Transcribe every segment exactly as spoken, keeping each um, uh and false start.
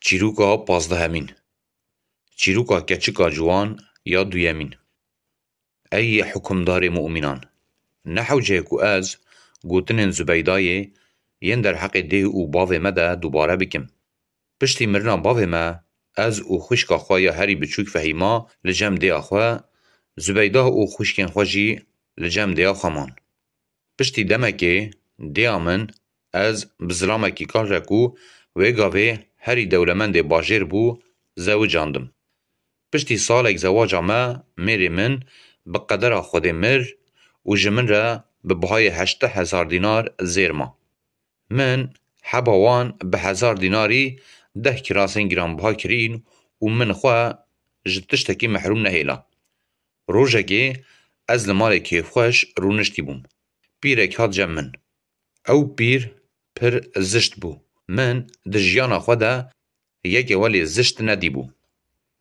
Çîroka pazdehemîn. Çîroka keçika ciwan ya duyemîn. Ey hukimdarê mumînan! Ne hewce ye ku ez gotinên Zubeydayê yên derheqê dê û bavê me de dubare bikim. Piştî mirina bavê me, ez û xwişka xwe ya herî biçûk Fehîma li cem dêya xwe, Zubeyda û xwişkên xwe jî li cem dêya xwe man. Piştî demekê, dêya min, ez bi zilamekî kal re ku wê gavê herî dewlemendê bajêr bû, zewicandim. Piştî salek zewaca me, mêrê min bi qedera Xwedê mir û ji min re bi bihayê heşteh hezar dînar zêr ma. Min heba wan bi hezar dînarî deh kirasên giranbiha kirîn û min xwe ji tiştekî mehrûm nehêla. Rojekê ez li malê kêfxweş rûniştî bûm. Pîrek hat cem min. Ew pîr pir zişt bû. Min di jiyana xwe de yekê welê zişt nedîbû.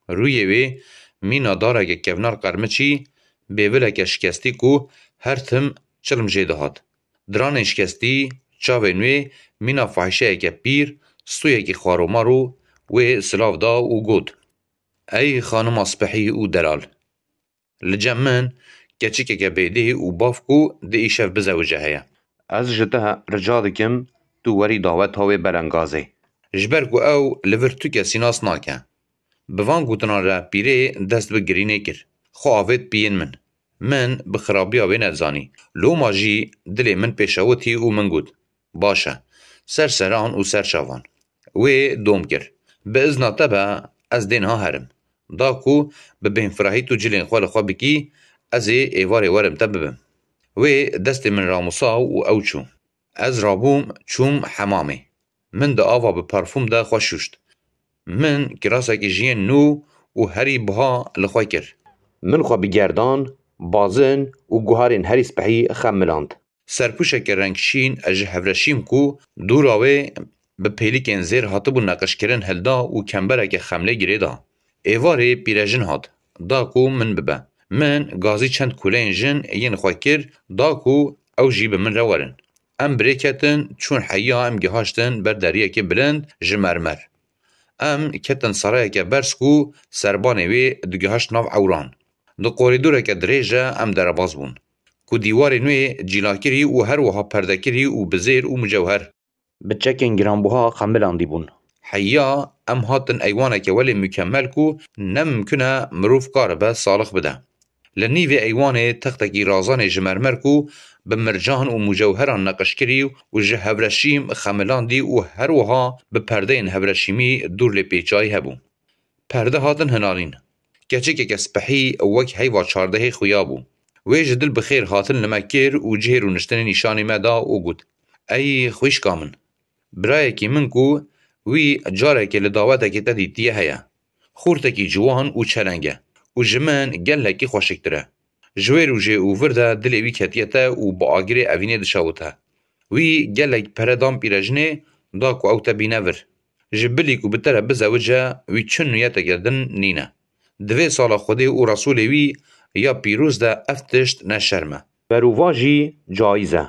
Rûyê wê mîna dareke kevnar qermiçî, bêvileke şikestî ku her tim çilm jê dihat. Diranên şikestî, çavên wê mîna fahîşeyeke pîr, stûyekî xwaromaro wê silav da û got: "Ey xanima spehî û delal!" Li cem min keçikeke bêdê û bav ku di îşev bizewice heye. Ez ji te rica dikim, tu werî daweta wê belengazê. Ji ber ku ew li vir tu kesî nas nake. Bi van gotinan re pîrê dest bi girînê kir. Xwe avêt piyên min. Min bi xirabiya wê nedizanî. Loma jî dilê min pêşewitî û min got: "Baş e, ser seran û ser çavan." Wê dom kir: "Bi izna te be, ez dê niha herim. Da ku bi bêhnfirahî tu cilên xwe li xwe bikî, ez ê êvarê werim te bibim." Wê destê min ramusa û ew çû. Ez rabûm, çûm hemamê. Min di ava bi parfûm de xwe şûşt. Min kirasekî ji yên nû û herî biha li xwe kir. Min xwe bi gerdan, bazin û guharên herî spehî xemiland. Serpûşeke rengşîn ji hevreşîm ku dûra wê bi pêlikên zêr hatibû neqişkirin hilda û kembereke xemlê girê da. Êvarê pîrejin hat, da ku min bibe. Min gazî çend kuleyên jin yên xwe kir, da ku ew jî bi min re werin. Em bi rê ketin, çûn heya em gihaştin ber deriyekê bilind ji mermer. Em ketin serayeke berz ku serbanê wê digihaşt nav ewran. Di korîdoreke dirêj de em derebaz bûn, ku dîwarên wê cîlakirî û her wiha perdekirî û bi zêr û mucewher, bi çekên giranbuha xemilandî bûn. Heya em hatin eywaneke welê mukemel ku ne mimkun e mirov karibe salix bide. Li nîvê eywanê textekî razanê ji mermer ku bi mircan û mucewheran neqişkirî û ji hevreşîm xemilandî û her wiha bi perdeyên hevreşîmî dûr lê pêçayî hebû. Perde hatin hinanîn. Keçikeke spehî wek heyva çardehê xuya bû. Wê ji dil bi xêr hatin li me kir û cihê rûniştinê nîşanî me da û got: "Ey xwişka min! Birayekî min ku wî carekê li dawetekê te dîtiye heye. Xortekî ciwan û çeleng e û ji min gelekî xweşiktir e. Ji wê rojê û vir de dilê wî ketiye te û bi agirê evînê dişewite. Wî gelek pere dan pîrejinê, da ku ew te bîne vir. Ji bilî ku bi te re bizewice, wî çi niyeteke din nîne. Di vê sala Xwedê û Resûlê wî ya pîroz de ev tişt ne şerm e. Berovajî cayîz e."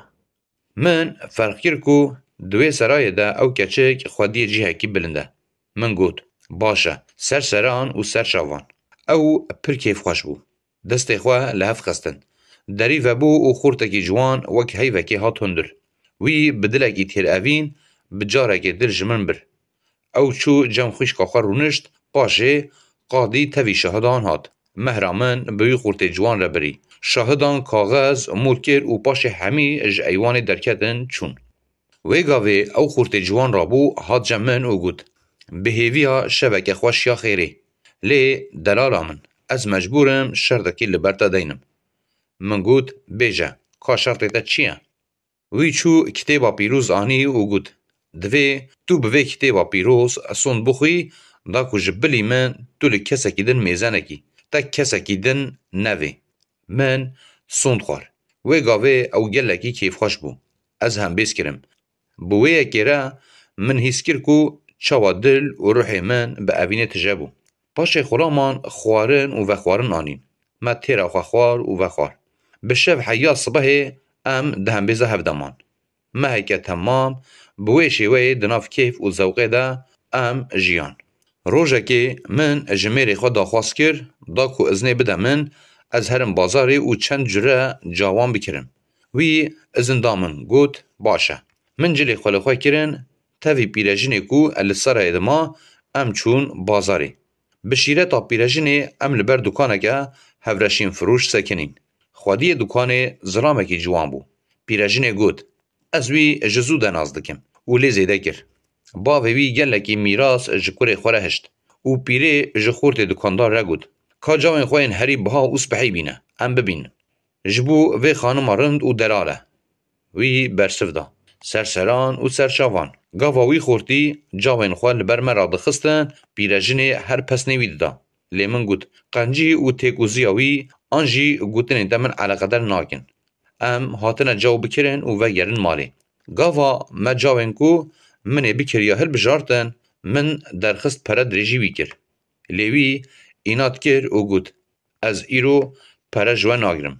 Min ferq kir ku di wê serayê de ew keçik xwediyê cihekî bilind e. Min got: "Baş e, ser seran û ser çavan." Ew pir kêfxweş bû. Destê xwe li hev xistin. Derî vebû û xortekî ciwan wek heyvekê hat hundir. Wî bi dilekî têrevîn bi carekê dil ji min bir. Ew çû cem xwişka xwe rûnişt, paşê qadî tevî şahidan hat. Mehra min bi wî xortê ciwan re birî. Şahidan kaxez mûr kir û paşê hemî ji eywanê derketin çûn. Wê gavê ew xortê ciwan rabû, hat cem min û got: "Bi hêviya şeveke xweş ya xêrê. Lê delala min, ez mecbûr im şertekî li ber te deynim." Min got: "Bêje, ka şertê te çi ye?" Wî çû kitêba pîroz anî û got: "Divê tu bi vê kitêba pîroz sond bixwî, da ku ji bilî min tu li kesekî din mêze nekî, te kesekî din nevê." Min sond xwar. Wê gavê ew gelekî kêfxweş bû. Ez hembêz kirim. Bi wê yekê re min hîs kir ku çawa dil û ruhê min bi evînê tije bû. Paşê xuraman xwarin û vexwarin anîn. Me têra xwe xwar û vexwar. Bi şev heya sibehê em di hembêza hev de man. Meheke temam bi wê şêweyê di nav kêf û zewqê de em jiyan. Rojekê min ji mêrê xwe daxwaz kir, da ku iznê bide min, ez herim bazarê û çend cure cawan bikirim. Wî izin da min, got, baş e. Min cilê xwe li xwe kirin, tevî pîrejinê ku li Serayê dima, em çûn bazarê. Bi şîreta pîrejinê em li ber dukaneke hevreşînfiroş sekinîn. Xwediyê dukanê zilamekî ciwan bû. Pîrejinê got, ez wî ji zû de nas dikim û lê zêde kir. Bavê wî gelekî mîras ji kurê xwe re hişt û pîrê ji xortê dukandar re got, ka cawên xwe yên herî biha û spehî bîne, em bibînin. Ji bo vê xanima rind û delal e. Wî bersiv da. Serseran û serçavan. Gava wî xortî cawên xwe li ber me radixistin, pîrejinê her pesnê wî dida. Lê min got, qencî û têkoziya wî an jî gotinên te min eleqeder nakin. Em hatine caw bikirin û vegerin malê. Gava me cawên ku min ê bikiriya hilbijartin, min derxist pere dirêjî wî kir. Lê wî înat kir û got, ez îro pere ji we nagirim.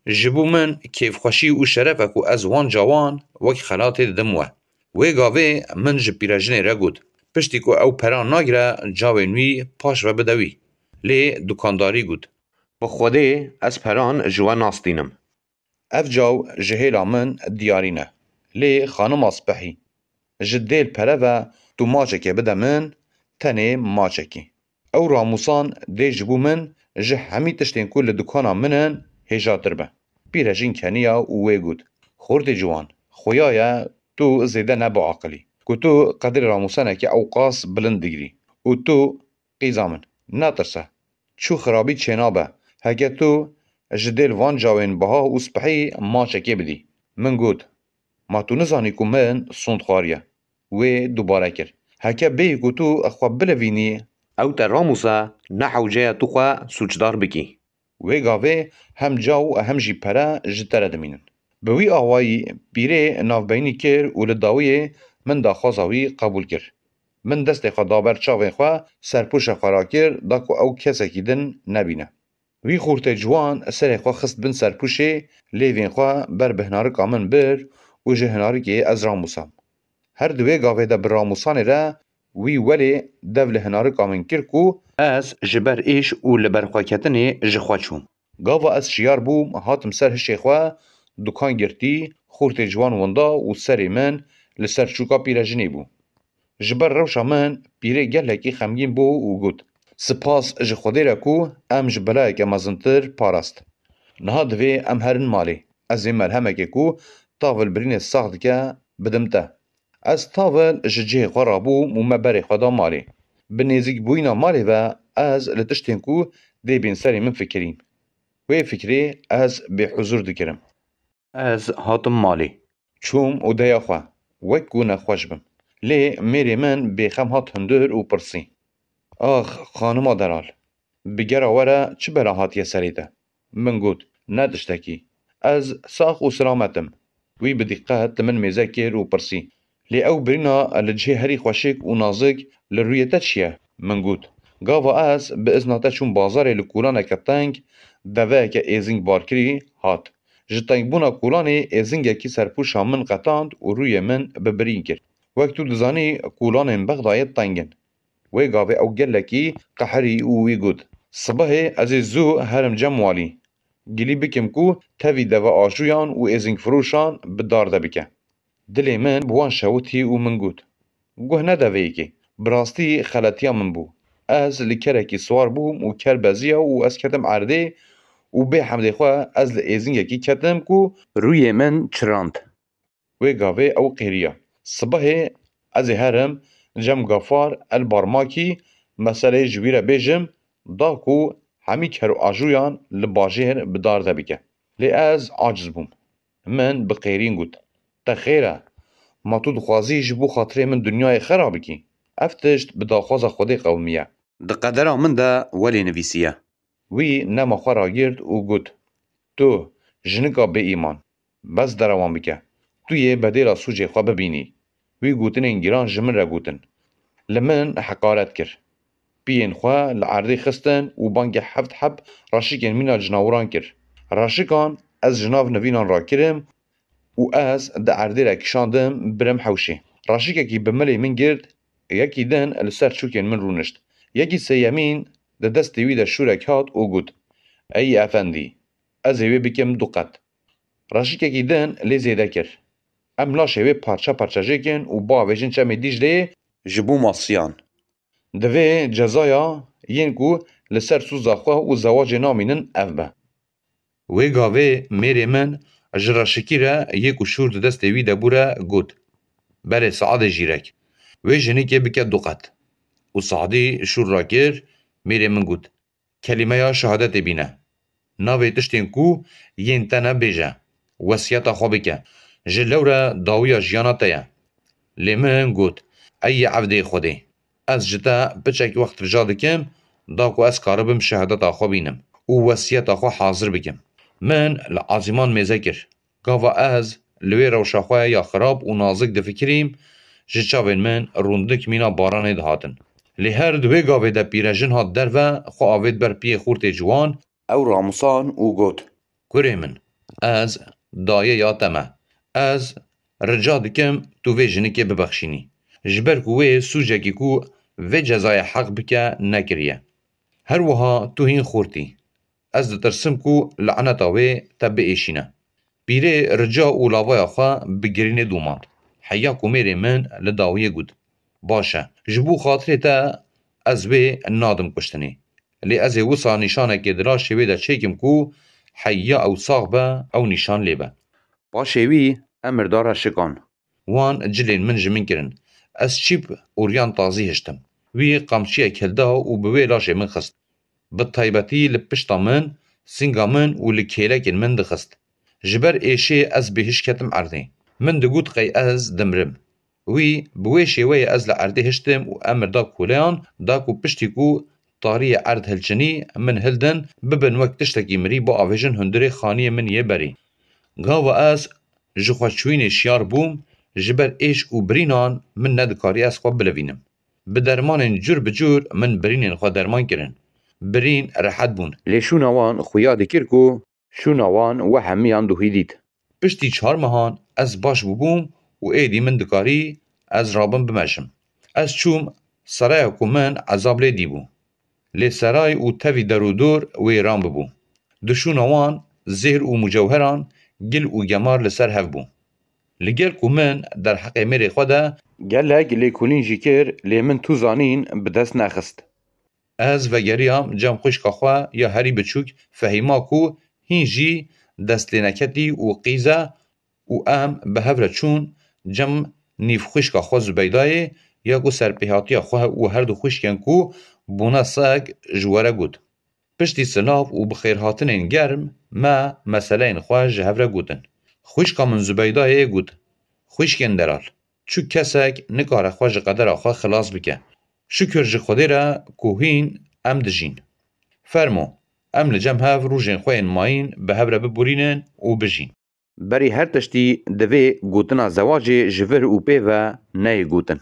Ji bo min kêfxweşî û şeref e ku ez wan cawan wek xelatê didim we. Wê gavê min ji pîrejinê re got, piştî ku ew pera nagire, cawên wî paş ve bide wî. Lê dukandarî got, bi Xwedê ez peran ji we nastînim. Ev caw ji hêla min diyarî ne. Lê xanima spehî, ji dêl pere ve tu maçekê bide min, tenê maçekî. Ew ramûsan dê ji bo min ji hemî tiştên ku li dukana min in hêjatir be. Pîrejîn keniya û wê got, xortê ciwan, xuya ye tu zêde ne biaqilî, ku tu qedrê ramûsanekî ewqas bilind digirî û tu, qîza min, netirse, çû xirabî çênabe, heke tu ji dêl van cawên biha û spehî maçekê bidî. Min got, ma tu nizanî ku min sond xwariye? Wê dubare kir, heke bêyî ku tu xwe bilivînî, ew te ramûse, ne hewce ye tu xwe sûcdar bikî. Wê gavê hem caw û hem jî pere ji te re dimînin. Bi wî awayî pîrê navbeynî kir û li dawiyê min daxwaza wî qebûl kir. Min destê xwe da ber çavên xwe, serpûşa xwe rakir, da ku ew kesekî din nebîne. Wî xortê ciwan serê xwe xist bin serpûşê, lêvên xwe ber bi hinarika min bir û ji hinarikê ez ramûsam. Her di wê gavê de bi ramûsanê re wî welê dev li hinarika min kir ku ez ji ber îş û li berxweketinê ji xwe çûm. Gava ez şiyar bûm, hatim ser hişê xwe, dukan girtî, xortê ciwan winda û serê min li ser çûka pîrejinê bû. Ji ber rewşa min pîrê gelekî xemgîn bû û got, spas ji Xwedê re ku em ji belayeke mezintir parast. Niha divê em herin malê. Ez ê merhemekê ku tavil birînê sax dike, bidim te. Ez tavil ji cihê xwe rabûm û me berê xwe da malê. Bi nêzîkbûyîna malê ve ez li tiştên ku dê bên serê min fikirîm. Wê fikrê ez bêhuzûr dikirim. Ez hatim malê. Çûm odeya xwe, wek ku nexweş bim. Lê mêrê min bêxem hat hundir û pirsî, ax, xanima delal, bi gera we re çi bela hatiye serê te? Min got, ne tiştekî. Ez sax û silamet im. Wî bi dîqet li min mêze kir û pirsî, lê ew birîna li cihê herî xweşik û nazik li rûyê te çi ye? Min got, gava ez bi izna te çûm bazarê li kolaneke teng, deveyeke êzing barkirî hat. Ji tengbûna kolanê êzingekî serpûşa min qetand û rûyê min bi birîn kir. Wek tu dizanî, kolanên Bexdayê teng in. Wê gavê ew gelekî qehirî û wî got, sibehê ez ê zû herim cem walî. Gilî bikim ku tevî deve ajûyan û êzingfiroşan bi dar de bike. Dilê min bi wan şewitî û min got, guh nede vê yekê. Bi rastî xeletiya min bû. Ez li kerekî siwar bûm û ker beziya û ez ketim erdê û bê hemdê xwe ez li êzingekî ketim ku rûyê min çirand. Wê gavê ew qêriya. Sibehê ez ê herim cem Gafar el Barmakî, meseleyê ji wî re bêjim, da ku hemî ker û ajûyan li bajêr bi dar de bike. Lê ez aciz bûm. Min bi qêrîn got, te xêr e. Ma tu dixwazî ji bo xatirê min dinyayê xera bikî? Ev tişt bi daxwaza Xwedê qewimiye. Di qedera min de welê nivîsiye. Wî nema xwe ragirt û got, tu, jinika bêîman, bes derewan bike. Tu yê bedêla sûcê xwe bibînî. Wî gotinên giran ji min re gotin. Li min heqaret kir. Piyên xwe li erdê xistin û bangê heft heb reşikên mîna cinawiran kir. Reşikan ez ji nav nivînan rakirim û ez di erdê re kişandim birim hewşê. Reşikekî bi milê min girt, Yekî din li ser çûkên min rûnişt. Yekî sêyemîn di destê wî de şûrek hat û got, Ey efendî, ez ê wê bikim du qet. Reşikekî din lê zêde kir. Em laşê wê parça parça jêkin û biavêjin çemê Dîcleyê ji bo masiyan. Divê cezaya yên ku li ser sûza xwe û zewacê namînin ev be. Wê gavê mêrê min ji reşikî re yê ku şûr di destê wî de bû re got, Belê Seadê jîrek, wê jinikê bike du qet. Û Seadî şûr rakir, mêrê min got, Kelîmeya şehadetê bîne. Navê tiştên ku yên te ne bêje, wesiyeta xwe bike. Ji lewre dawiya jiyana te ye. Lê min got, Ey yê evdê Xwedê, ez ji te piçek wext rica dikim, da ku ez karibim şehadeta xwe bînim û wesiyeta xwe hazir bikim. Min li azîman mêze kir. Gava ez li wê rewşa xwe ya xirab û nazik difikirîm, ji çavên min rûndik mîna baranê dihatin. Lê her di wê gavê de pîrejin hat derve, xwe avêt ber piyê xurtê ciwan, ew ramusan û got, Kurê min, ez dayê ya te me. Ez rica dikim tu vê jinikê bibexşînî. Ji ber ku wê sûcekî ku vê cezayê heq bike nekiriye. Her wiha tu hîn xurt î. Ez ditirsim ku laneta wê te biêşîne. Pîrê rica û lavaya xwe bi girînê domand. Heya ku mêrê min li dawiyê got, Baş e, ji bo xatirê te ez wê nadim kuştinê. Lê ez ê wisa nîşanekê di laşê wê de çêkim ku heya ew sax be, ew nîşan lê be. Paşê wî emir da reşikan. Wan cilên min ji min kirin. Ez çîp û riyan tazî hiştim. Wî qamçiyek hilda û bi wê laşê min xist. Bi taybetî li pişta min, singa min û li kêlekên min dixist. Ji ber êşê ez bêhiş ketim erdê. Min digot qey ez dimrim. Wî bi wê şêweyê ez li erdê hiştim û emir da koleyan, da ku piştî ku tariyê erd hilçinî, min hildin, bibin wek tiştekî mirî, biavêjin hundirê xaniyê min yê berî. Gava ez ji xwe çûyînê şiyar bûm, ji ber êş û birînan min nedikarî ez xwe bilivînim. Bi dermanên cur bi cur min birînên xwe derman kirin. Birîn rehet bûn. Lê şûna wan xuya dikir ku şûna wan we hemiyan duhî dît. Piştî çar mehan ez baş bûbûm û êdî min dikarî ez rabim bimeşim. Ez çûm seraya ku min ezab lê dîbû. Lê seray û tevî derûdor wêran bibû. Di şûna wan zêhr û mucewheran, gil û gemar li ser hev bû. Li gel ku min derheqê mêrê xwe de gelek lêkolîn jî kir, lê min tu zanîn bi dest nexist. Ez vegeriyam cem xwişka xwe ya herî biçûk Fehîma ku hîn jî destlêneketî û qîz e û em bi hev re çûn cem nîvxwişka xwe Zubeydayê ya ku serpêhatiya xwe û her du xwişkên ku bûne sek ji we re got. Piştî silav û bixêrhatinên germ me meseleyên xwe ji hev re gotin. Xwişka min Zubeydayê got, Xwişkên delal, çi kesek nikare xwe ji qedera xwe xilas bike. Şikir ji Xwedê re ku hîn em dijîn. Fermo, em li cem hev rojên xwe yên mayîn bi hev re biborînin û bijîn. Berî her tiştî divê gotina zewacê ji vir û pê ve neyê gotin.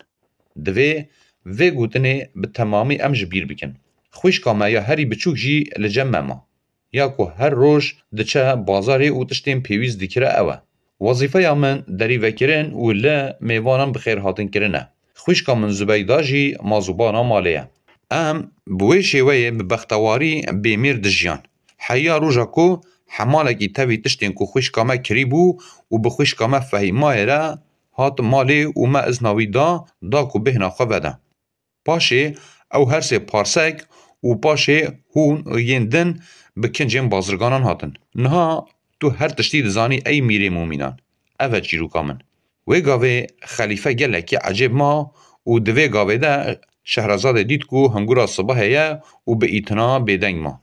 Divê vê gotinê bi temamî em ji bîr bikin. Xwişka me ya herî biçûk jî li cem me ma. Ya ku her roj diçe bazarê û tiştên pêwîst dikire ew e. Wezîfeya min derîvekirin û li mêvanan bixêrhatinkirin e. Xwişka min Zubeyda jî mazûbana malê ye. Em bi wê şêweyê bi bextewarî bêmêr dijiyan. Heya roja ku hemalekî tevî tiştên ku xwişka me kirîbû û bi xwişka me Fehîmayê re hat malê û me izna wî da, da ku bêhna xwe vede. Paşê ew her sê parsek û paşê hûn yên din bi kincên bazirganan hatin. Niha tu her tiştî dizanî ey mîrê mûmînan. Ev e çîroka min. Wê gavê xelîfe gelekî ecêb ma û di vê gavê de Şehrazadê dît ku hingûra sibehê ye û bi îtina bêdeng ma.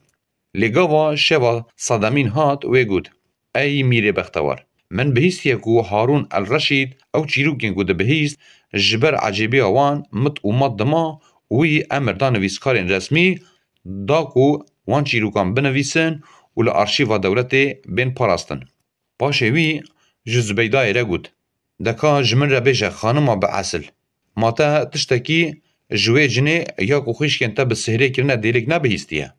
Lê gava şeva sedemîn hat wê got, Ey mîrê bextewar, min bihîstiye ku Harûn el Reşîd ew çîrokên ku dibihîst, ji ber ecêbiya wan mit û mat dima û wî emir da nivîskarên resmî da ku wan çîrokan binivîsin û li arşîva dewletê bên parastin. Paşê wî ji Zubeydayê re got, De ka ji min re bêje, xanima bi esil, ma te tiştekî ji wê cinê ya ku xwişkên te bi sihrê kirine dêlêk nebihîstiye?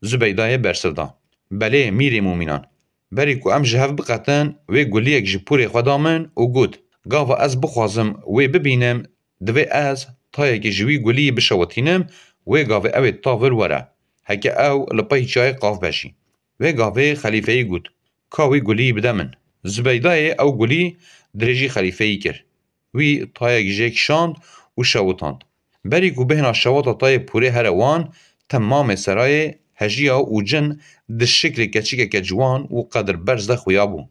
Zubeydayê bersiv da, Belê, mîrê mûmînan. Berî ku em ji hev biqetin, wê guliyek ji porê xwe da min û got, Gava ez bixwazim wê bibînim, divê ez tayekê ji wî gulî bişewitînim, wê gavê ew ê tavil were. Heke ew li pey çiyayê qav be jî. Wê gavê xelîfeyî got, ka wî gulî bide min. Zibeydayê ew gulî dirêjî xelîfeyî kir. Wî tayek jê kişand û şewitand. Berî ku bêhna şewata tayê pûrê here wan, temamê serayê hejiya û cin di şiklê keçikeke ciwan û qedirberz de xuya bû.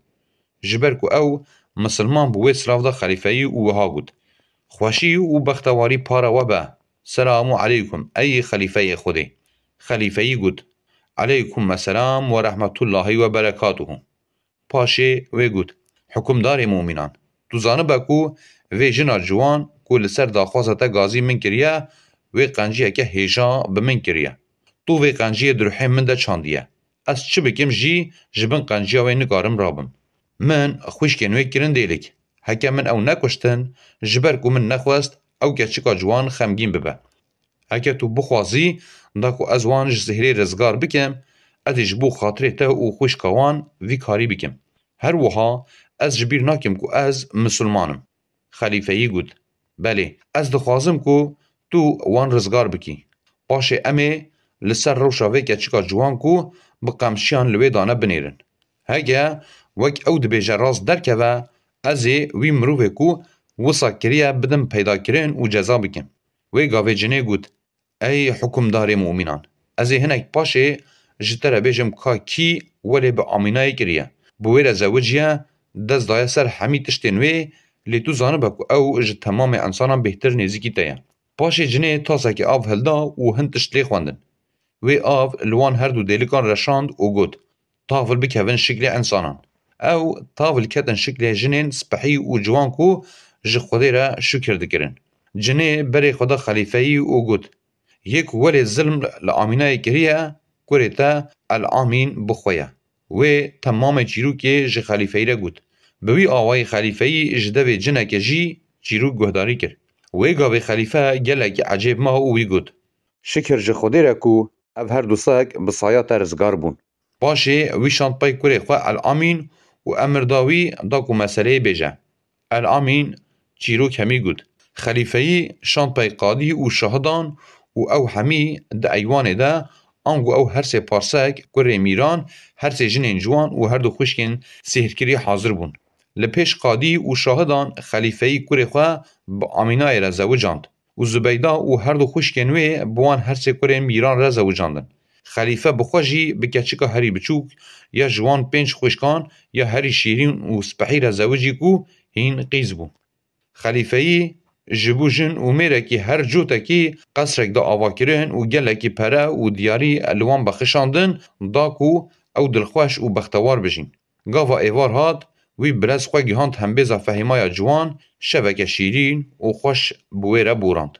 Ji ber ku ew misilman bû, wê silav da xelîfeyî û wiha got, Xweşî û bextewarî para we be. Selamu aleykum, ey xelîfeyê Xwedê. Xelîfeyî got, Aleykum selam ve rahmetullahi ve berekatuhu. Paşê wê got, Hukimdarê mûmînan, tu zanibe ku vê jina ciwan ku li ser daxwaza te gazî min kiriye, wê qenciyeke hêja bi min kiriye. Tu vê qenciyê di ruhê min de çandiye. Ez çi bikim jî ji bin qenciya wê nikarim rabim. Min xwişkên wê kirin dêlik. Heke min ew nekuştin, ji ber ku min nexwest ew keçika ciwan xemgîn bibe. Heke tu bixwazî, da ku ez wan ji sihirê rizgar bikim, ez ê ji bo xatirê te û xwişka wan vî karî bikim. Her wiha ez ji bîr nakim ku ez misilman im. Xelîfeyî got, Belê, ez dixwazim ku tu wan rizgar bikî. Paşê em ê li ser rewşa vê keçika ciwan ku bi qemşiyan li wê dane binêrin. Heke wek ew dibêje rast derkeve, ez ê wî mirovê ku wisa kiriye bidim peydakirin û ceza bikim. Wê gavê cinê got, Ey hukimdarê mûmînan, ez ê hinek paşê ji te re bêjim ka kî welê bi Amînayê kiriye. Bi wê re zewiciye, dest daye ser hemî tiştên wê, lê tu zanibe ku ew ji temamê însanan bêhtir nêzîkî te ye. Paşê cinê tasekê av hilda û hin tişt lê xwendin. Wê av li wan her du dêlikan reşand û got, Tavil bikevin şiklê însanan. Ew tavil ketin şiklê jinên spehî û ciwan ku ji Xwedê re şukir dikirin. Cinê berê xwe da xelîfeyî û got, Yê ku welê zilm li Amînayê kiriye, kurê te El-Amîn bi xwe ye. Wê temamê çîrokê ji xelîfeyî re got. Bi wî awayî xelîfeyî ji devê cineke jî çîrok guhdarî kir. Wê gavê xelîfe gelekî ecêb ma û wî got, Şikir ji Xwedê re ku ev her du sek bi saya te rizgar bûn. Paşê wî şand pey kurê xwe El-Amîn û emir da wî da ku meseleyê bêje. El-Amîn çîrok hemî got. Xelîfeyî şand pey qadî û şahidan û ew hemî di eywanê de, ango ew her sê parsek kurê mîran, her sê jinên ciwan û her du xwişkên sihirkirî hazir bûn. Li pêş qadî û şahidan xelîfeyî kurê xwe bi Amînayê re zewicand. û Zubeyda û her du xwişkên wê bi wan her sê kurên mîran re zewicandin. Xelîfe bi xwe jî bi keçika herî biçûk ya ji wan pênc xwişkan ya herî şîrîn û spehî re zewicî ku hîn qîz bû. Xelîfeyî ji bo jin û mêrekî her cotekî qesrek da avakirin û gelekî pere û diyarî li wan bexişandin, da ku ew dilxweş û bextewar bijîn. Gava êvar hat, wî birez xwe gihand hembêza Fehîmaya ciwan, şeveke şîrîn û xweş bi wê re borand.